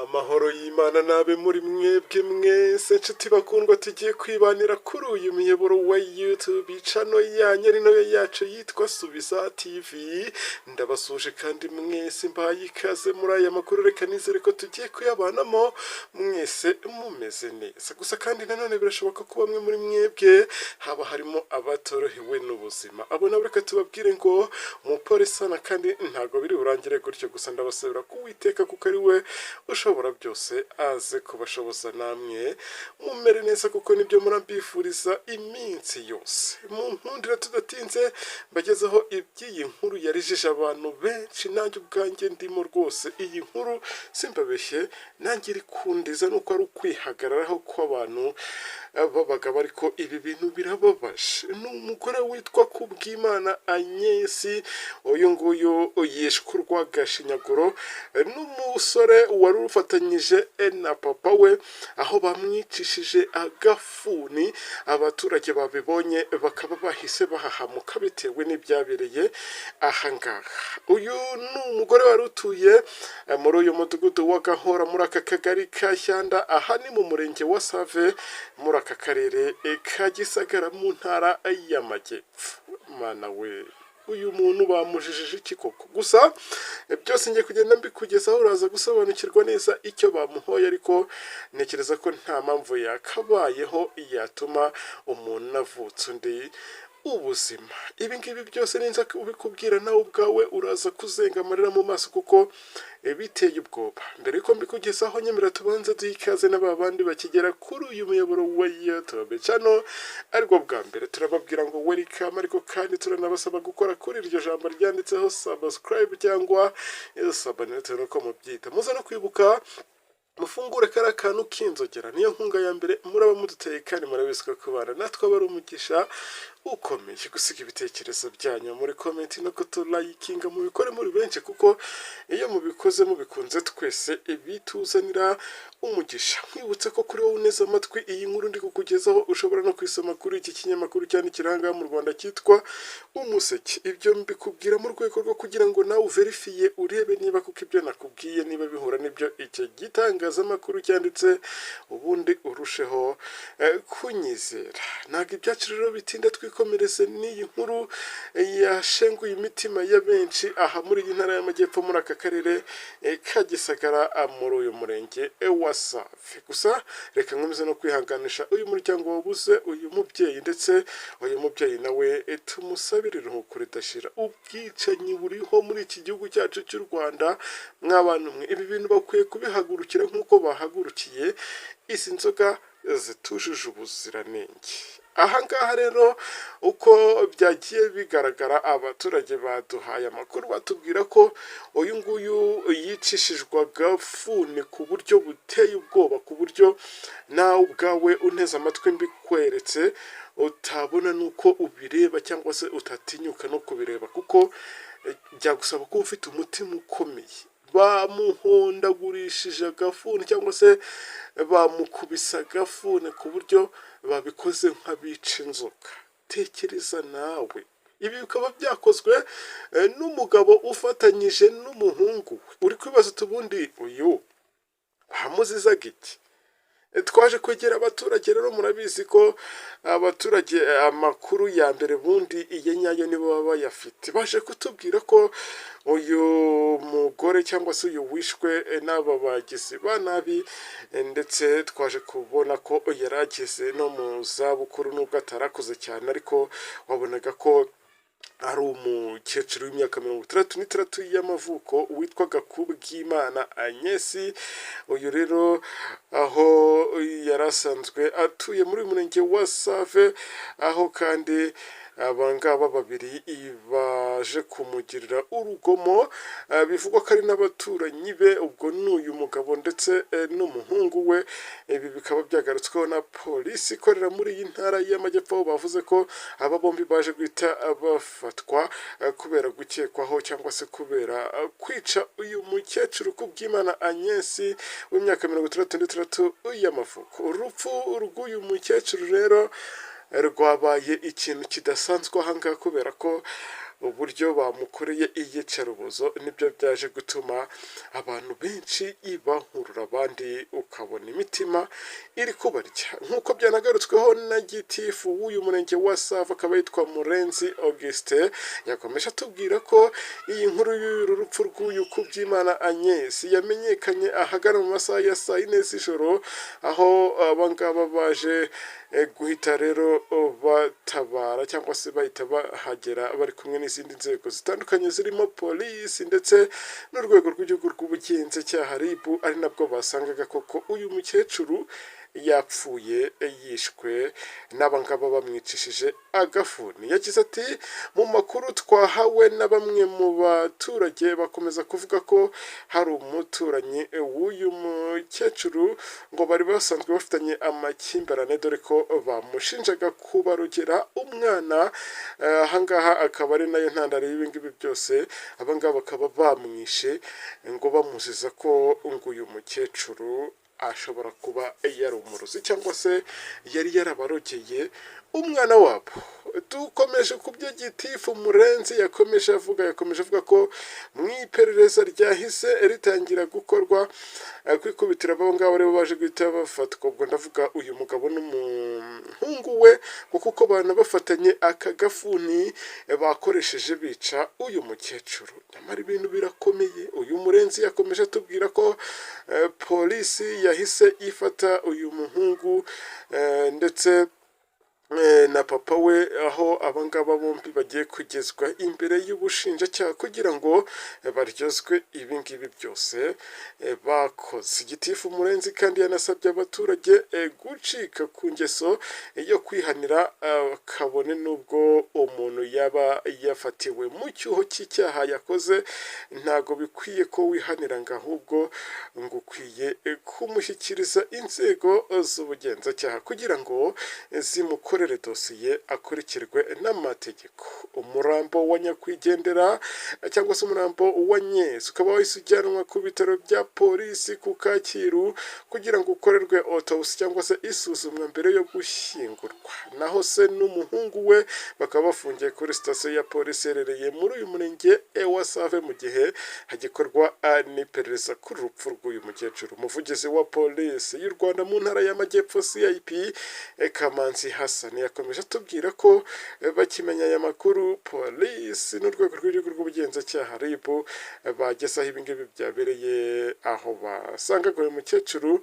Amahoro y'Imana n'abe muri mwebwe mwese, nshuti bakundwa tugiye kwibanira kuri uyu muyoboro wa YouTube channel yanyu ari nayo yacu yitwa Subiza TV. Ndabasuje kandi mwese mbahaye ikaze muri aya makuru. Reka nizere ko tugiye kuyabanamo mwese mumeze neza. Gusa kandi nanone birashoboka ko bamwe muri mwebwe haba harimo abatorohewe n'ubuzima. Abo nabo reka tubabwire ngo umupolisana kandi ntabwo biri burangire gutyo. Gusa ndabasabira kuwiteka kuko ari we ushobora byose, aze kubashoboza namwe mumere neza, kuko nibyo murambifuriza iminsi yose. Mu nkundira tudatinze mbagezeho iby'iyi nkuru yarijije abantu benshi, nanjye ubwanjye ndimo rwose. Iyi nkuru simbabeshye, nanjye iri kundiza nuko ari ukwihagararaho kw'abantu b'abagabo, ariko ibi bintu birababaje. Ni umugore witwa Kubwimana Agnes, uyu nguyu yishwe urw'agashinyaguro n'umusore wari ufatanyije na papa we, aho bamwicishije agafuni. Abaturage babibonye bakaba bahise bahahamuka bitewe n'ibyabereye aha ngaha. Uyu ni umugore wari utuye muri uyu mudugudu wa Gahora, muri aka kagari ka Shyanda, aha ni mu murenge wa Save, muri aka karere ka Gisagara, mu ntara y'Amajyepfo. Mana we, uyu muntu bamujijije iki koko? Gusa byose ngiye kugenda mbikugezaho, uraza gusobanukirwa neza icyo bamuhoye, ariko ntekereza ko nta mpamvu yakabayeho yatuma umuntu avutsa undi ubuzima. Ibi ngibi byose ninza ubikubwira, nawe ubwawe uraza kuzenga amarira mu maso kuko biteye ubwoba. Mbere yuko mbikugezaho, nyemera tubanze duhe ikaze n'aba bandi bakigera kuri uyu muyoboro wa YouTube channel aribwo bwa mbere. Turababwira ngo welcome, ariko kandi turanabasaba gukora kuri iryo jambo ryanditseho subscribe cyangwa s'abonner, bitewe n'uko mubyita. Muze no kwibuka mufungure kariya kantu k'inzogera, niyo nkunga ya mbere muraba muduteye, kandi murabizi ko kubana natwe aba ari umugisha ukomeye. Gusiga ibitekerezo byanyu muri comment no kutulayikinga, mubikore muri benshi, kuko iyo mubikoze mubikunze twese bituzanira umugisha. Nkwibutse ko kuri wowe uneze amatwi iyi nkuru ndi kukugezaho, ushobora no kuyisoma kuri iki kinyamakuru cyandikira aha ngaha mu Rwanda cyitwa Umuseke. Ibyo mbikubwira mu rwego rwo kugira ngo nawe uverifiye, urebe niba kuko ibyo nakubwiye niba bihura n'ibyo icyo gitangazamakuru cyanditse, ubundi urusheho kunyizera. Ntabwo ibyacu rero bitinda, twikomereze n'iyi nkuru yashenguye imitima ya benshi aha muri iyi ntara y'Amajyepfo, muri aka karere ka Gisagara, muri uyu murenge wa Save. Gusa reka nkomeze no kwihanganisha uyu muryango wabuze uyu mubyeyi, ndetse uyu mubyeyi nawe tumusabire iruhuko ridashira. Ubwicanyi buriho muri iki gihugu cyacu cy'u Rwanda, mw'abantu mwe, ibi bintu bakwiye kubihagurukira nk'uko bahagurukiye izi nzoga zitujuje ubuziranenge. Aha ngaha rero uko byagiye bigaragara, abaturage baduhaye amakuru batubwira ko uyu nguyu yicishijwe agafuni ku buryo buteye ubwoba, ku buryo nawe ubwawe unteze amatwi mbikweretse utabona n'uko ubireba cyangwa se utatinyuka no kubireba, kuko byagusaba kuba ufite umutima ukomeye. Bamuhondagurishije agafuni cyangwa se bamukubise agafuni ku buryo babikoze nk'abica inzoka. Tekereza nawe, ibi bikaba byakozwe n'umugabo ufatanyije n'umuhungu we. Uri kwibaza uti: "Ubundi uyu bamuzizaga iki?" Twaje kwegera abaturage rero, murabizi ko abaturage amakuru ya mbere bundi iya nyayo nibo baba bayafite. Baje kutubwira ko uyu mugore cyangwa se uyu wishwe n'aba bagizi ba nabi, ndetse twaje kubona ko yari ageze no mu zabukuru, nubwo atarakuze cyane, ariko wabonaga ko ari umukecuru w'imyaka 66 y'amavuko witwaga Kubwimana Agnes. Uyu rero aho yari asanzwe atuye muri uyu murenge wa Save, aho kandi abangaba babiri baje kumugirira urugomo, bivugwa ko ari n'abaturanyi be. Ubwo ni uyu mugabo ndetse n'umuhungu we. Ibi bikaba byagarutsweho na polisi ikorera muri iyi ntara y'Amajyepfo, aho bavuze ko aba bombi baje guhita bafatwa kubera gukekwaho cyangwa se kubera kwica uyu mukecuru Kubwimana Agnes w'imyaka 66 y'amavuko. Urupfu rw'uyu mukecuru rero rwabaye ikintu kidasanzwe aha ngaha kubera ko Uburyo bamukoreye iyicarubozo nibyo byaje gutuma abantu benshi bahurura, abandi ukabona imitima iri kubarya, nk'uko byanagarutsweho na gitifu w'uyu murenge wa Save, akaba yitwa Murenzi Augustin. Yakomeje atubwira ko iyi nkuru y'uru rupfu rw'uyu Kubyimana Agnes yamenyekanye ahagana mu masaha ya saa 4 z'ijoro, aho abangaba baje guhita rero batabara cyangwa se bahita bahagera bari kumwe n'izindi nzego zitandukanye zirimo polisi ndetse n'urwego rw'igihugu rw'ubugenzacyaha RIB, ari nabwo basangaga koko uyu mukecuru yapfuye, yishwe n'abangaba bamwicishije agafuni. Yagize ati: "Mu makuru twahawe na bamwe mu baturage, bakomeza kuvuga ko hari umuturanyi w'uyu mukecuru ngo bari basanzwe bafitanye amakimbirane, dore ko bamushinjaga kubarogera umwana. Ahangaha akaba ari nayo ntandaro y'ibingibi byose. Abangaba bakaba bamwishe ngo bamuziza ko ngo uyu mukecuru ashobora kuba yari umurozi cyangwa se yari yarabarogeye umwana wabo." Dukomeje ku byo gitifu Murenzi yakomeje avuga. Yakomeje avuga ko mu iperereza ryahise ritangira gukorwa ku ikubitiro, abo ngabo aribo baje guhita bafatwa. Ubwo ndavuga uyu mugabo n'umuhungu we, ngo kuko bana bafatanye aka gafuni bakoresheje bica uyu mukecuru. Nyamara ibintu birakomeye. Uyu Murenzi yakomeje atubwira ko polisi yahise ifata uyu muhungu ndetse na papa we, aho abangaba bombi bagiye kugezwa imbere y'ubushinjacyaha kugira ngo baryozwe ibingibi byose bakoze. Gitifu Murenzi kandi yanasabye abaturage gucika ku ngeso yo kwihanira, kabone n'ubwo umuntu yaba yafatiwe mu cyuho cy'icyaha yakoze. Ntago bikwiye ko wihanira, ngo ahubwo ngo ukwiye kumushyikiriza inzego z'ubugenzacyaha kugira ngo zimukorere dosiye, akurikirwe n'amategeko. Umurambo wa nyakwigendera cyangwa se umurambo wa Nyesi ukaba wahise ujyanwa ku bitaro bya polisi ku Kacyiru kugira ngo ukorerwe autopsy cyangwa se isuzumwa mbere yo gushyingurwa. Naho se n'umuhungu we bakaba bafungiye kuri sitasiyo ya polisi iherereye muri uyu murenge wa Save, mu gihe hagikorwa n'iperereza kuri urupfu rw'uyu mukecuru. Umuvugizi wa polisi y'u Rwanda mu ntara y'Amajyepfo, CIP Kamanzi Hassan, yakomeje atubwira ko bakimenya aya makuru, polisi n'urwego rw'igihugu rw'ubugenzacyaha RIB bageze aho ibingibi byabereye, aho basangaga uyu mukecuru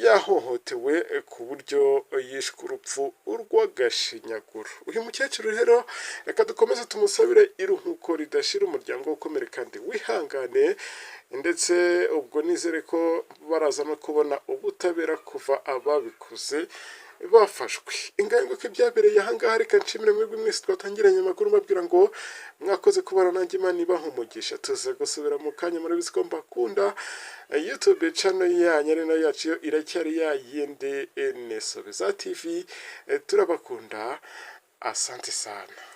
yahohotewe ku buryo yishwe urupfu urw'agashinyaguro. Uyu mukecuru rero reka dukomeze tumusabire iruhuko ridashira, umuryango ukomere kandi wihangane, ndetse ubwo nizere ko baraza no kubona ubutabera kuva ababikoze bafashwe. Ingahe ko ibyabereye ahangaha. Reka nshimire mwebwe mwese twatangiranye amakuru, mbabwira ngo mwakoze kubana nanjye, Imana ibaha umugisha. Tuze gusubira mu kanya. Murabizi ko mbakunda. YouTube channel yanyu ari nayo yacu yo iracyari ya yindi, ni Subiza TV. Turabakunda, asante sana.